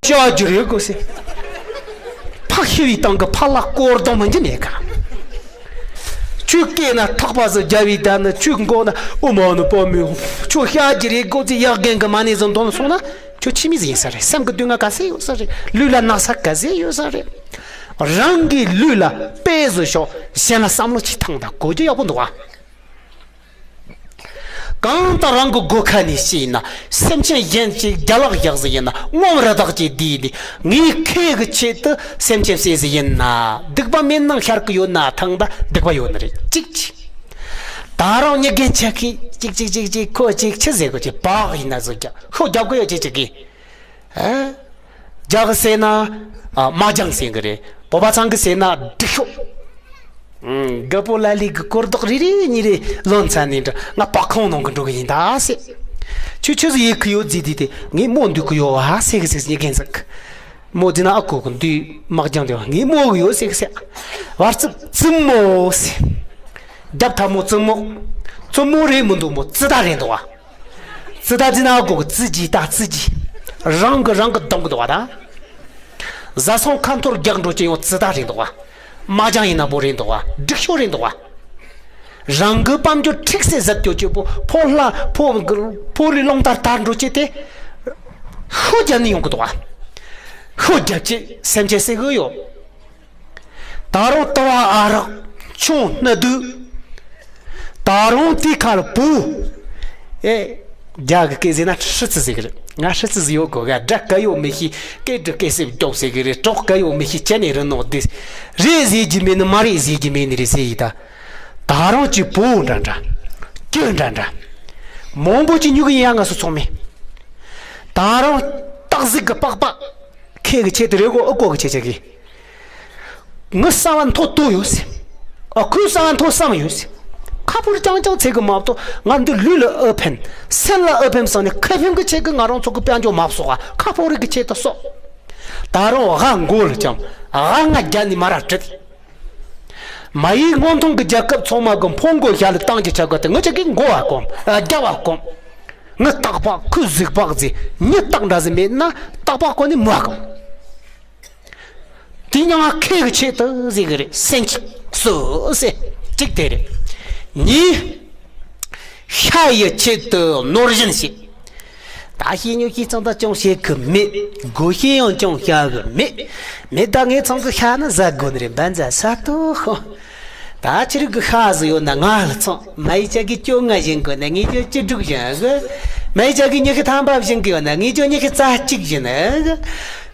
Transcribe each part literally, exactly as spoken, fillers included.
བཤད་རྒྱུ་རེད་གོ་ཟེར། ཕ་ཤི་བའི་སྟེང་གི་ཕ་ལ་སྐོར་གཏོང་མི་འགྱུར་མེད་ཀ། ཁྱོད་སྐེ་ན་ཐག་པ་ཟིག་རྒྱབ་བའི་བསྡད་ན། ཁྱོད་མགོ་ན་ཨོ་མ་ནི་པོ་མི་ཁྱོད་བཤད་རྒྱུ་རེད་གོ་ཟེར། ཡག་རྒན་གི་མ་ཎི་ཟིག་འདོན་སོང་ན་ཁྱོད་ཁྱིམ་མི་ཟིག་ཡིན་ས་རེད། སེམས་གི་སྡུག་བསྔལ་ག་ཚད་ཡོད་ས་རེད། ལུས་ལ་ན་ཚ་ག་ཚད་ཡོད་ས་རེད། རང་གི་ལུས་ལ་དཔེ་བཟོ་ཤོག་གཞན་ལ་བསམ་བློ་ཅིག་བཏང་དང་། གོ་རྒྱུ་ཡག་པོ་འདུག་ཨ། གང་ལྟར་རང་གི་སྒོ་ཁ་ནས་བཤད་ན། སེམས་ཅན་གཞན་གྱི་རྒྱ་ལག་བཞག་ཟིག་ཡིན་ན། ངོམ་རི་དྭགས་ཀྱི་དུས་ནས་ངའི་ཁེ་གི་ཆེད་དུ་སེམས་ཅན་བསད་ཟིག་ཡིན་ན། སྡིག་པ་མེད་ནང་ཤར་གི་ཡོད་ན་ཐང་ད་སྡིག་པ་ཡོད་ནི་རེད། གཅིག་གཅིག་ད་རུང་མྱི་རྒན་ཆག་གི་གཅིག་གཅིག་གཅིག་གཅིག་ཁོ་གཅིག་ཆི་ཟེར་གོ་ཅིག་བག་ཡིན་ན་ཟིག་རྒྱག་ཤོ་རྒྱབ་གི་ཡོད་ཅིག་གཅིག་གི། ཨ། རྒྱ་གི་ཟེར་ན། ཨ། དམག་རྒྱང་ཟེར་གི་རེད། བོད་པ་ཚང་གི་ཟེར་ན་སྒྲིག་ཤོག་ཨུམ། རྒད་པོ་ལ་ལས་གི་སྐོར་རྡོག་རེ་རེ་གཉིས་རེ་ལོན་ཚར་ནས་འདྲ། ང་པག་ཁོང་ནང་གི་འགྲོ་གི་ཡིན་ད་ཟེར། ཁྱོད་ཆི་ཟིག་ཡེད་གི་ཡོད་ཟེར་དུས་དེ། ངས་མོ་འདུག་གི་ཡོད་ཨ་ཟེར་གི་ཟེར། མྱི་རྒན་ཟིག་མོ་འདི་ན་ཨ་ཁུ་གི་འདུས་དམག་རྒྱང་དེ་བ་ངས་མོ་གི་ཡོད་ཟེར་གི་ཟེར། བར་ཙི་བཙུན་མོ་ཟེར། རྒྱབ་ཐལ་མོ་བཙུན་མོ། བཙུན་མོ་རེད་མི་འདུག་མོ་ཙི་ད་རེད་འདུག་བ། ཙི་ད་ཙི་ན་གོ་གི་ཙི་ཇི་ད་ཙི་ཇི། རང་གི་རང་གི་གདོང་གི་འདུག་བ་ད། བཟའ་ཚང་ཁ་འཐོར་རྒྱག་འགྲོ་ཅན་ཡང་ཙི་ད་རེད་འདུག་བ། དམག་རྒྱང་ཡིན་ན་བོ་རེད་འདུག་བ། སྒྲིག་ཤོག་རེད་འདུག་བ། རང་གི་དཔལ་འབྱོར་ཁྲིག་སེ་ཟད་སྐྱོ་ཅེ་པོ་ཕོ་ལ་ཕོ་ཕོ་ལི་ལོང་ལྟར་དར་འགྲོ་ཅེ་དེ། ཤོ་རྒྱ་ནི་ཡོང་གི་འདུག་བ། ཤོ་རྒྱབ་ཅེ་སེམས་ཅན་སེ་གི་ཡོད། ད་རུང་ལྟ་བ་ཨ་རག་ཆུང་སྣ་སྡུག་ད་རུང་དེའི་ཁར་བུ། ཨེ། རྒྱ་གི་སྐད་ཟེར་ན་ཧྲི་ཙི་ཟེར་གི་རེད། ང་ཧྲི་ཙི་ཟིག་ཡོད་གོ་ག་སྒྲ་ག་ཡོད་མི་ཤེས། སྐད་འདྲི་སྐད་སེབ་རྒྱོབ་ཟེར་གི་རེད། གྲོགས་ག་ཡོད་མི་ཤེས། ཅི་ནས་རི་ནོག་འདི། རེད་ཟེར་གྱི་མེད་ནི་མ་རེད་ཟེར་གྱི་མེད་ནི་རེད་ཟེར་ཡི་ད། ད་རུང་གི་བུ་འདྲ་འདྲ། སྐྱོ་འདྲ་འདྲ། མང་པོ་ཅིག་ཉུག་གི་ཡ་ང་སུ་ཚོགས་མེད། ད་རུང་སྟག་གཟིག་གི་པགས་པ། ཁེ་གི་ཆེད་དུ་རེ་གོ་ཨུ་ཀོ་གི་ཆེད་ཆེད་གི། ངི་གསང་བ་མཐོ་ཏོ་ཡོད་ཟེར། ཨ་ཁུའི་གསང་བ་མཐོ་བསམ་ཡོད་ཟེར། ཁ་ཕོར་རྐྱང་རྐྱང་ཚེ་གི་མ་གཏོགས་ང་འདི་ལུས་ལ་ཨུ་ཕན། སེམས་ལ་ཨུ་ཕན་བསམ་ནས་ཁེ་ཕན་གི་ཆེད་གི་ང་རང་ཚོ་གི་དཔལ་འབྱོར་མ་གསོག་ག་ཁ་ཕོར་རིགས་གི་ཆེད་དུ་གསོག་ད་རུང་ཨ་མགོ་ལ་ཅང་ཨ་ང་རྒྱ་ནི་མ་ར་བྲིད། མ་ཡིས་སྔོན་ཐོན་གི་རྒྱལ་ཁབ་ཚང་མ་གི་ཕོ་མགོ་ཞྭ་ལ་བཏང་གི་ཆ་ག་དེ་ངི་ཆ་གི་མགོ་བ་གོམ་རྒྱ་བ་གོམ། ངི་སྟག་པག་ཁུ་གཟིག་པག་ཟེ་མྱི་སྟག་འདྲ་ཟེ་མེད་ན་སྟག་པག་གོ་ནི་མ་གོམ། དེ་ཉང་ཁེ་གི་ཆེད་དུ་ཟེ་གི་རེད། སེམས་ཅིག་སུ་ཟེ་གཅིག་དེ་རེད། གཉིས། ཤ་ཡི་ཆེད་དུ་ནོར་བཞིན་བྱེད། ད་ཤེས་ཉོ་ཤེས་ཚང་ད་ཅུང་བྱེད་གི་མེད། དགོས་ཤེས་ཡང་ཅུང་བྱ་གི་མེད། མེད་ད་ངས་ཚང་གི་ཤ་ན་ཟ་དགོས་ནི་རེད། འབན་ཟ་ས་ཏོ་ཧོ། ད་ཆི་རིག་གི་ཤ་ཟི་ཡོད་ན་ང་ལ་ཚང་། མ་ཡི་ཅག་གི་ཅོ་ང་བཞིན་གོ་ན་ངས་ཅོ་ཅི་དྲུག་བཞིན་གི། མ་ཡི་ཅག་གི་ཉི་ཤུ་ཐམ་པ་བཞིན་གི་ཡོད་ན་ངས་ཅོ་ཉི་ཤུ་རྩ་གཅིག་བཞིན་གི།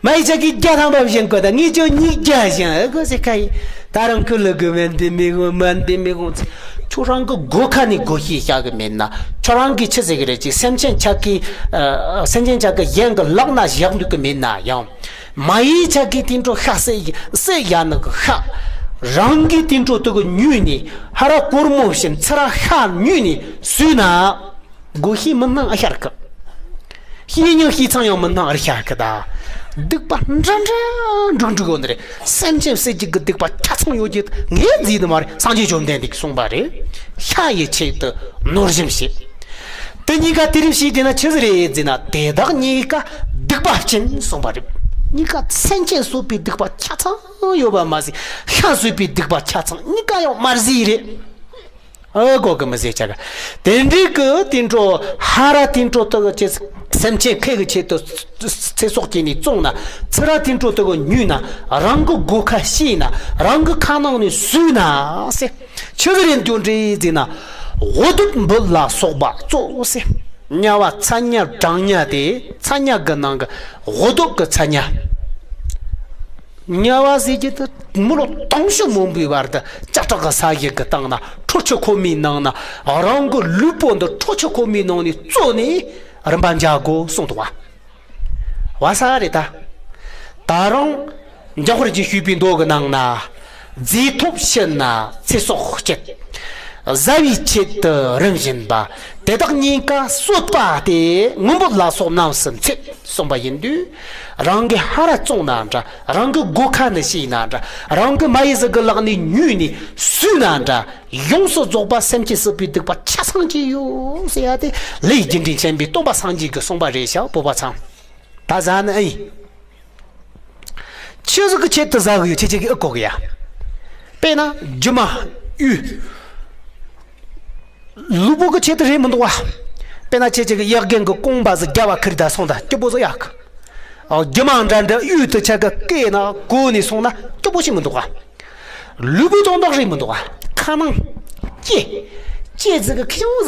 མ་ཡི་ཅག་གི་བརྒྱ་ཐམ་པ་བཞིན་གོ་ད་ངས་ཅོ་ཉིས་བརྒྱ་བཞིན་གི་ཟེ་ཁ་ཡི། ད་རང་ཁུ་ལུ་གི་མན་པི་མི་གོ་མན་པི་མི་གོ་ཚེ། ཁྱོད་རང་གི་སྒོ་ཁ་ནས་སྒོ་ཤེས་བྱ་གི་མེད་ན། ཁྱོད་རང་གིས་ཆི་ཟེར་གི་རེད་ཅེ། སེམས་ཅན་ཆག་གི་ཨ། སེམས་ཅན་ཆག་གི་གཞན་གི་ལག་ན་བཞག་འདུག་གི་མེད་ན་ཡང་། མ་ཡི་ཆག་གི་དེ་འཕྲོ་ཤ་སེ་སེ་ཡ་ནི་གི་ཤ། རང་གི་དེ་འཕྲོ་དུ་གི་ཉུས་ནི་ཧ་ར་གོར་མོ་བཞིན་ཚེ་ར་ཤ་ཉུས་ནི་སུས་ན། སྒོ་ཤེས་མི་སྣང་ཨ་ཤར་གི། ཤེས་ཉིན་ཤེས་ཚང་ཡང་མི་སྣང་ཨར་ཤར་གི་ད། སྡིག་པ་འདྲ་འདྲ་འགྲིག་འགྲིག་ཡོད་ནི་རེད། སེམས་ཅན་བསད་རྒྱུ་གི་སྡིག་པ་ཆ་ཚང་ཡོད་རྒྱུ་ངས་བརྫིས་ནི་མ་རེད། སངས་རྒྱས་བཅོམ་ལྡན་འདས་ཀྱིས་གསུངས་པ་རེད། ཤ་ཡི་ཆེད་དུ་ནོར་བཞིན་བྱེད། དེ་གཉིས་ཀ་དེ་རིམ་ཞིག་དེ་ན་ཆི་ཟིག་རེད་ཟེར་ན། དེ་དག་གཉིས་ཀ་སྡིག་པ་སྦྱིན་གསུངས་པ་རེད། གཉིས་ཀ་སེམས་ཅན་གསོད་པའི་སྡིག་པ་ཆ་ཚང་ཡོད་པ་མ་ཟད། ཤ་གསོད་པའི་སྡིག་པ་ཆ་ཚང་གཉིས་ཀ་ཡང་མ་བརྫིས་རེད། ཨ་གོ་གི་མི་ཟེར་ཆ་ག་དེ་འདྲའི་གི་དེ་འཕྲོ་ཧ་ར་དེ་འཕྲོ་དུ་གི་ཅེས་སེམས་ཅན་ཁེ་གི་ཆེད་དུ་ཚེ་སྲོག་སྐྱེས་ནས་བཙོང་ན། ཚེ་ར་དེ་འཕྲོ་དུ་གི་ཉུས་ན། རང་གི་སྒོ་ཁ་ཕྱེས་ན། རང་གི་ཁ་ནང་ནས་ཟོས་ན་ཟེར། ཆི་ཟིག་རེད་འདོད་འདྲེ་ཟེར་ན། འུ་སྡུག་འབུད་ལ་སོགས་པ་གཙོ་ཟེར། དམྱལ་བ་ཚ་དམྱལ་གྲང་དམྱལ་དེ་ཚ་དམྱལ་གི་ནང་གི་འུ་སྡུག་གི་ཚ་དམྱལ། དམྱལ་བ་ཟེར་གྱི་དེ་མི་ལོ་དུང་ཕྱུར་མང་པོའི་བར་དུ་ལྕགས་སྲེག་གི་ས་གཞི་གི་སྟེང་ན། ཁྲོ་ཆུ་ཁོལ་མའི་ནང་ན། རང་གི་ལུས་པོ་འདི་ཁྲོ་ཆུ་ཁོལ་མའི་ནང་ནས་བཙོས་ནས་རིམ་པ་འཇལ་དགོས་གསུངས་འདུག་བ། བ་ས་རེད་ད། ད་རུང་འཇམ་དཔལ་གྱིས་ཞུས་པའི་མདོ་གི་ནང་ན། རྫས་ཐོབ་ཕྱིར་ན་ཚེ་སྲོག་སྐྱེད། བཟའ་བའི་ཆེད་དུ་རིམ་བཞིན་པ། དེ་དག་གཉིས་ཀ་གསོད་པ་སྟེ། ངུ་འབོད་ལ་སོགས་རྣམས་སུ་འཚེ། གསུངས་པ་ཡིན་དུས། རང་གི་ཧ་ར་བཙོངས་ན་འདྲ། རང་གི་སྒོ་ཁ་ནས་ཕྱེས་ན་འདྲ། རང་གི་མ་ཡི་ཟི་གི་ལག་ནས་ཉོས་ནས་ཟོས་ན་འདྲ། ཡོངས་སུ་རྫོགས་པ་སེམས་ཅན་གསོད་པའི་སྡིག་པ་ཆ་ཚང་གཅིག་ཡོད་ཟེར་ཡ་དེ་ལས་རྒྱུ་འབྲས་མཁྱེན་པའི་སྟོན་པ་སངས་རྒྱས་ཀྱིས་གསུངས་པ་རེད་ཤག་བོད་པ་ཚང་། ད་ཟ་ནི་ཨེ་ཡིན། ཆི་ཟིག་གི་ཆེད་དུ་ཟ་གི་ཡོད། ཁྱེད་ཅག་གིས་ཨེ་གོ་གི་ཡ། དཔེར་ན་རྒྱུ་མ་གཡུ། ལུས་པོ་གི་ཆེད་དུ་རེད་མི་འདུག་བ། དཔེར་ན་ཁྱེད་ཅག་གི་ཡག་རྒན་གི་རྐང་པ་ཟིག་རྒྱབ་བ་ཁུར་ད་སོང་ད་སྐྱིད་པོ་ཟིག་ཡག་གི། ཨོ། རྒྱུ་མ་འདྲ་འདྲ་གཡུ་དུ་ཆ་གི་སྐེ་ན་གོ་ནས་སོང་ན་སྐྱིད་པོ་ཞིག་མི་འདུག་བ། ལུས་པོ་དོན་དག་རེད་མི་འདུག་བ། ཁ་ནང་ལྕེ། ལྕེ་ཟིག་གི་ཁེ་བཟང་ཟིག་ཡོད།